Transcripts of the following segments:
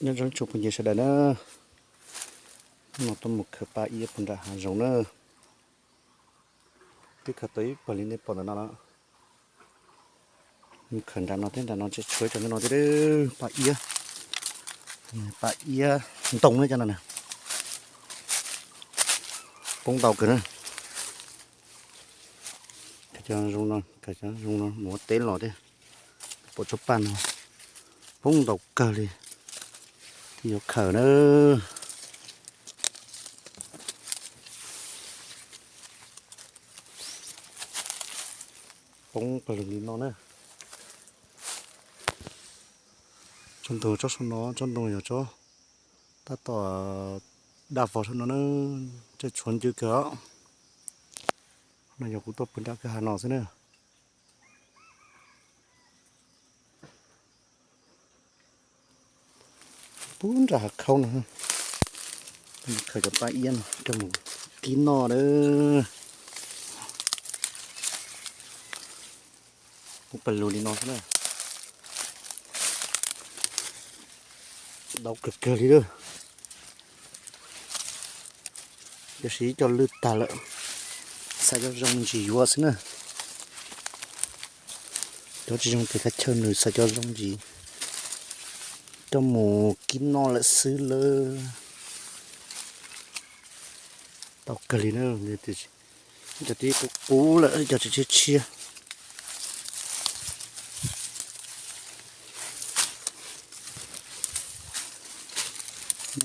Nyob zoo tsoom phooj ywg sawv daws na, hnub no tuaj mus khaws paj iab puag nram hav zoov na. Twb khaws tau ib pawg li nej pom ntawm no lawm. Mus khaws nram no thiab, nram no tseem tshuav ib co nyob no thiab, paj iab, paj iab ntoo na cov no na. Poob ntau kawg na. Khaws cov zoo no, khaws cov zoo no mus ua teb los thiab. Pom tsob paj no poob ntau kawg li, thiaj yuav khaws na. Poob pawg lug li no na. Tsob ntoo tsob saum no, tsob ntoo yog tsob tab tom daj vog saum no na, tseem tshuav ncw kawg os. No yog kuv tuaj pw nram kwj ha no xwb na. Pub nram hav khaub no, khaws cov paj iab no coj mus kib noj na. Pub pawg lug li no xwb na. Dau kawg kawg li lawm. Tiam sis ib co lwj tag lawm, xav cov zoo ntsis yuav xwb na. Cov tsis zoo ces kav chaw nws xav cov zoo ntsis coj mus kib noj lawm xwb lawm. Tau kawg li na, cov tib qub qub lawm, cov tseem tshiab tshiab.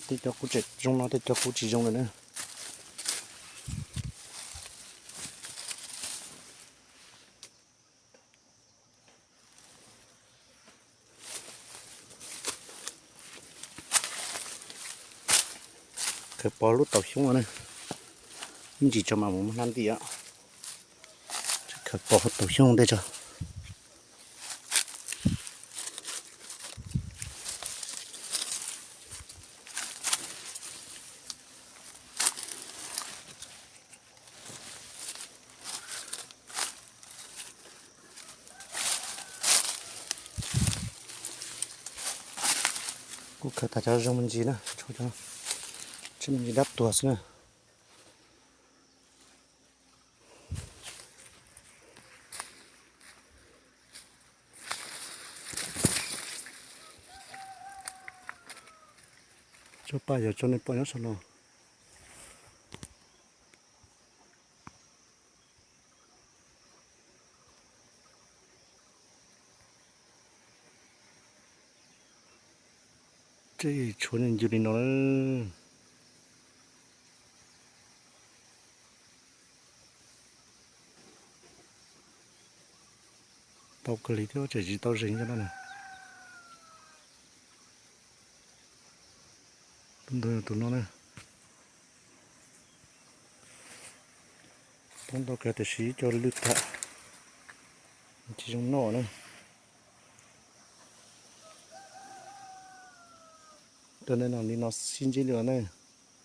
Tej cov kuj tseem zoo no, tej cov kuj tsis zoo lawm na. Khaws pom lub taum xyoob no na, ib ntsis tso mam mus muab hnab nti os. Khaws pom taum xyoob tej tso. Kuj khaws tas cov zoo me ntsis na, tshuav cov tsis me ntsis dab tuag xwb na. Tsob paj yog tsob nej pom nyob saum no. Tej tshuav ncw li no lawm. Tau kawg li thiab, tseem tsis tau zeeg cov no na. Tus ntawd yog tus no na. Poob ntau kawg tiam sis ib co lwj tag, tsis zoo noj na. Cov no li no sib ntsib li no na.